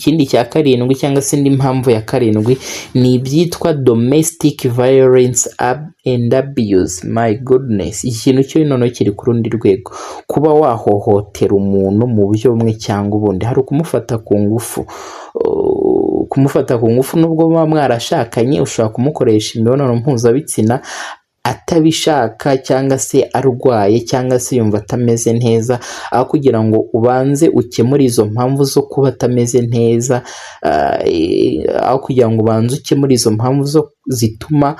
Ikindi cya karindwi, cyangwa se indi mpamvu ya karindwi, ni ibyitwa domestic violence and abuse. My goodness, iki kintu cyo noneho kiri ku rundi rwego. Kuba wahohotera umuntu mu buryo bumwe cyangwa ubundi, hari ukumufata ku ngufu. Kumufata ku ngufu, nubwo muba mwarashakanye, ushobora kumukoresha imibonano mpuzabitsina atabishaka, cyangwa se arwaye, cyangwa se yumva atameze neza. Aho kugira ngo ubanze ukemure izo mpamvu zo kuba atameze neza, aho kugira ngo ubanze ukemure izo mpamvu zo zituma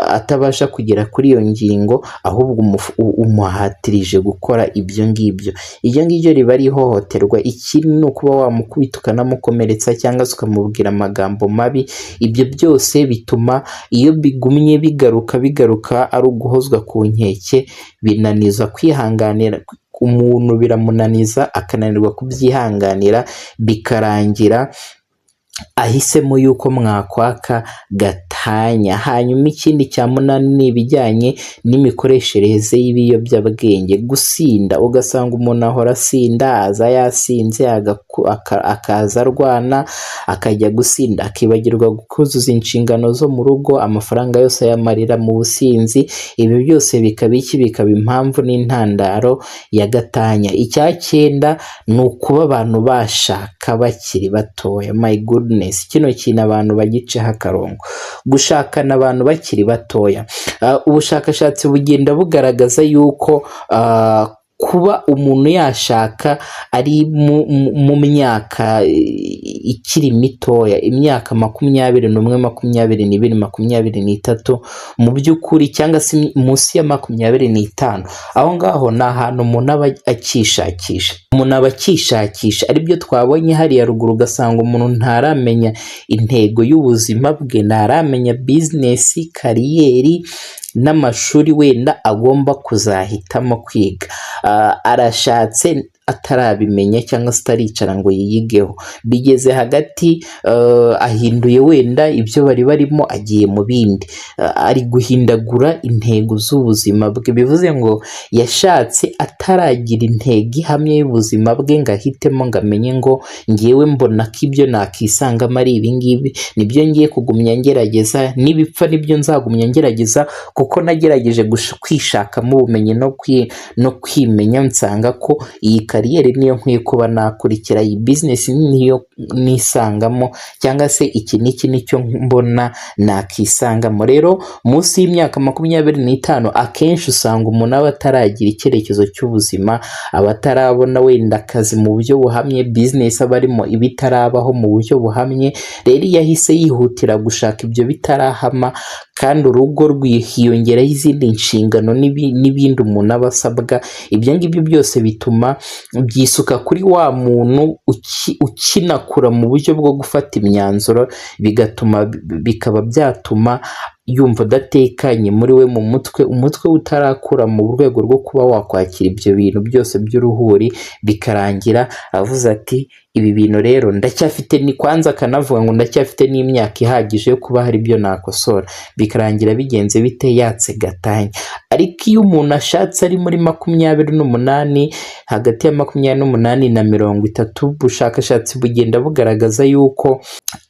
atabasha kugera kuri iyo ngingo, ahubwo umuhatirije gukora ibyo ngibyo. Ibyo ngibyo riba ari ihohoterwa. Ikindi ni ukuba wamukubita ukanamukomeretsa, cyangwa se ukamubwira amagambo mabi. Ibyo byose bituma, iyo bigumye bigaruka bigaruka, ari uguhozwa ku nkeke, binaniza kwihanganira umuntu, biramunaniza akananirwa kubyihanganira, bikarangira ahisemo yuko mwakwaka gatanya. Hanyuma ikindi cya munani ni ibijyanye n'imikoreshereze y'ibiyobyabwenge, gusinda. Ugasanga umuntu ahora asinda, aza yasinze, akaza arwana, akajya gusinda, akibagirwa kuzuza inshingano zo mu rugo, amafaranga yose ayamarira mu businzi. Ibi byose bikaba iki? Bikaba impamvu n'intandaro ya gatanya. Icya cyenda ni ukuba abantu bashaka bakiri batoya. My goodness, kino kintu abantu bagiceho akarongo. Gushakana abantu bakiri batoya, ubushakashatsi bugenda bugaragaza yuko kuba umuntu yashaka ari mu myaka ikiri mitoya, imyaka 21, 22, 23, mu by'ukuri, cyangwa se munsi ya 25, aho ngaho ni ahantu umuntu aba akishakisha. Umuntu aba akishakisha, aribyo twabonye hariya ruguru. Ugasanga umuntu ntaramenya intego y'ubuzima bwe, ntaramenya business, career n'amashuri wenda agomba kuzahitamo kwiga. Arashatse atarabimenya, cyangwa se ataricara ngo yiyigeho. Bigeze hagati, ahinduye wenda ibyo bari barimo, agiye mu bindi. Ari guhindagura intego z'ubuzima bwe. Bivuze ngo yashatse ataragira intego ihamye y'ubuzima bwe, ngo ahitemo, ngo amenye ngo ngewe mbona ko ibyo nakisangamo ari ibi ngibi, nibyo ngiye kugumya ngerageza, nibipfa nibyo nzagumya ngerageza, kuko nagerageje kwishakamo ubumenyi no kwimenya, nsanga ko iyi career niyo nkwiye kuba nakurikira, iyi business niyo nisangamo, cyangwa se iki n'iki nicyo mbona nakisangamo. Rero munsi y'imyaka 25, akenshi usanga umuntu aba ataragira icyerekezo cy'ubuzima, aba atarabona wenda akazi mu buryo buhamye, business aba arimo iba itarabaho mu buryo buhamye. Rero iyo ahise yihutira gushaka ibyo bitarahama, kandi urugo rwihiyongeraho izindi nshingano n'ibindi umuntu aba asabwa, ibyo ngibyo byose bituma byisuka kuri wa muntu ukinakura mu buryo bwo gufata imyanzuro, bigatuma, bikaba byatuma yumva adatekanye muri we mu mutwe, umutwe we utarakura mu rwego rwo kuba wakwakira ibyo bintu byose by'uruhuri. Bikarangira avuze ati: "Ibi bintu rero ndacyafite ni kwanza." Akanavuga ngo: "Ndacyafite n'imyaka ihagije yo kuba hari ibyo nakosora." Bikarangira bigenze bite? Yatse gatanya. Ariko iyo umuntu ashatse ari muri 28, hagati ya 28 na 30, ubushakashatsi bugenda bugaragaza yuko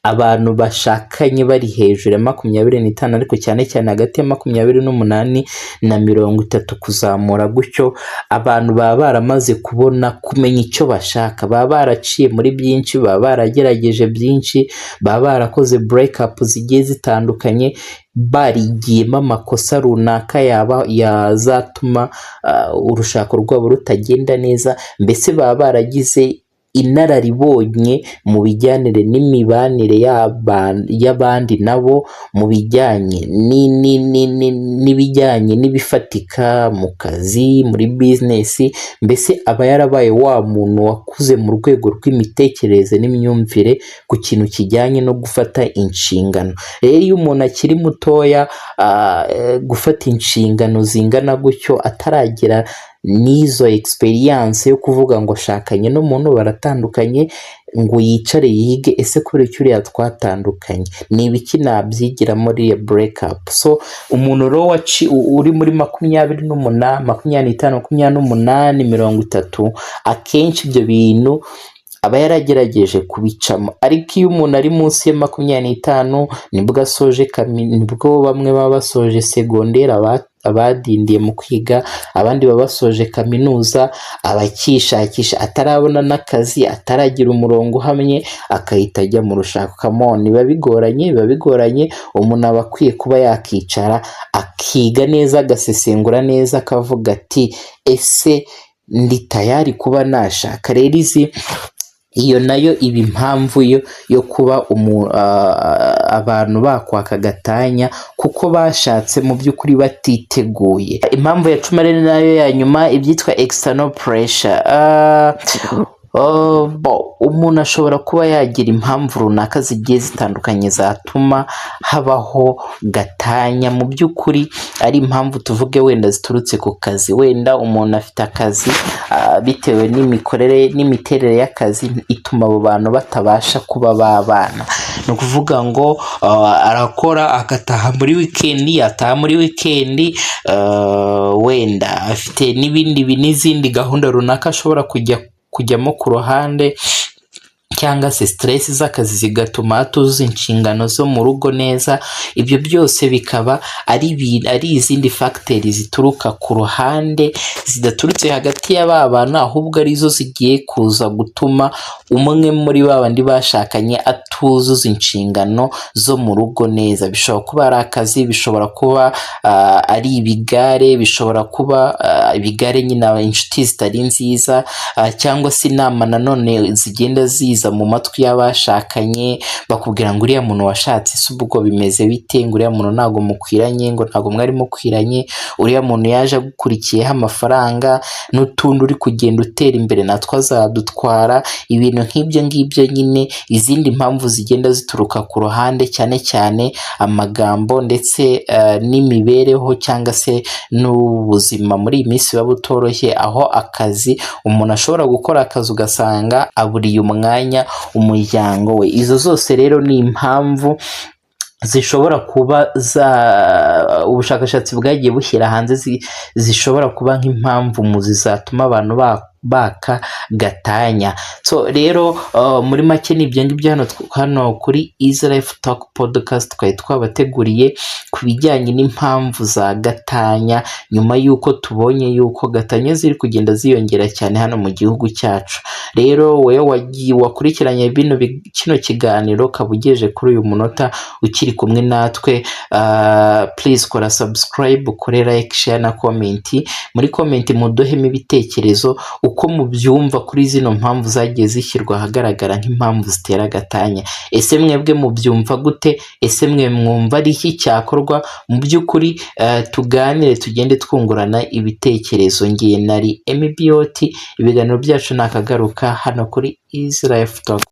abantu bashakanye bari hejuru ya 25, ariko cyane cyane hagati ya 28 na 30 kuzamura gutyo, abantu baba baramaze kubona, kumenya icyo bashaka, baba baraciye muri byinshi, baba baragerageje byinshi, baba barakoze break up zigiye zitandukanye, barigiyemo amakosa runaka yaba yazatuma urushako rwabo rutagenda neza. Mbese baba baragize inararibonye mu bijyanire n'imibanire y'abandi nabo, mu bijyanye n'ibijyanye n'ibifatika mu kazi, muri business. Mbese aba yarabaye wa muntu wakuze mu rwego rw'imitekerereze n'imyumvire ku kintu kijyanye no gufata inshingano. Rero iyo umuntu akiri mutoya, gufata inshingano zingana gutyo ataragira n'izo experience yo kuvuga ngo ashakanye n'umuntu baratandukanye, ngo yicare yige: "Ese kubera iki uriya twatandukanye? Ni ibiki nabyigira muri iyo break up?" So umuntu rero uri muri 28, 25, 28, 30, akenshi ibyo bintu Aba yaragerageje kubicamo. Ariko iyo umuntu ari munsi ya 25, nibwo asoje nibwo bamwe baba basoje segonderi, abadindiye mu kwiga, abandi baba basoje kaminuza, abakishakisha, atarabona n'akazi, ataragira umurongo uhamye, akahita ajya mu rushako. Come on, biba bigoranye, biba bigoranye. Umuntu aba akwiye kuba yakicara, akiga neza, agasesengura neza, akavuga ati: "Ese ndi tayari kuba nashaka?" Rero iyo nayo iba impamvu yo kuba abantu bakwaka gatanya, kuko bashatse mu by'ukuri batiteguye. Impamvu ya 10 rero, nayo ya nyuma, ibyitwa external pressure. Bo, umuntu ashobora kuba yagira impamvu runaka zigiye zitandukanye zatuma habaho gatanya. Mu by'ukuri ari impamvu, tuvuge wenda ziturutse ku kazi. Wenda umuntu afite akazi, bitewe n'imikorere n'imiterere y'akazi ituma abo bantu batabasha kuba babana. Ni ukuvuga ngo arakora agataha muri wikendi, yataha muri wikendi, wenda afite n'ibindi n'izindi gahunda runaka ashobora kujyamo ku ruhande, cyangwa se stress z'akazi zigatuma atuzuza inshingano zo mu rugo neza. Ibyo byose bikaba ari izindi facteur zituruka ku ruhande, zidaturutse hagati ya ba bantu, ahubwo arizo zigiye kuza gutuma umwe muri ba bandi bashakanye atuzuza inshingano zo mu rugo neza. Bishobora kuba ari akazi, bishobora kuba ari ibigare, bishobora kuba ibigare nyine, inshuti zitari nziza, cyangwa se inama nanone zigenda ziza mu matwi y'abashakanye, bakubwira ngo: "Uriya muntu washatse se ubwo bimeze bite?" Ngo: "Uriya muntu ntabwo mukwiranye," ngo: "Ntabwo mwari mukwiranye, uriya muntu yaje agukurikiyeho amafaranga, n'utundi uri kugenda utera imbere natwo azadutwara." Ibintu nk'ibyo ngibyo nyine, izindi mpamvu zigenda zituruka ku ruhande, cyane cyane amagambo ndetse n'imibereho cyangwa se n'ubuzima muri iyi minsi buba butoroshye, aho akazi, umuntu ashobora gukora akazi ugasanga aburiye umwanya umuryango we. Izo zose rero ni impamvu zishobora kuba za ubushakashatsi bwagiye bushyira hanze zishobora kuba nk'impamvu muzi zatuma abantu baka gatanya. So rero, muri make ni ibyo ngibyo hano kuri Easy Life Talk Podcast twari twabateguriye ku bijyanye n'impamvu za gatanya, nyuma y'uko tubonye y'uko gatanya ziri kugenda ziyongera cyane hano mu gihugu cyacu. Rero wowe wagiye wakurikiranye kino kiganiro, ukaba ugejeje kuri uyu munota ukiri kumwe natwe, please kora subscribe, ukore like, share na comment. Muri comment muduhemo ibitekerezo uko mubyumva kuri zino mpamvu zagiye zishyirwa ahagaragara nk'impamvu zitera gatanya. Ese mwebwe mubyumva gute? Ese mwe mwumva ari iki cyakorwa? Mu by'ukuri, tuganire, tugende twungurana ibitekerezo. Ngiye nari MBOT, ibiganiro byacu nakagaruka hano kuri Easy Life Talk.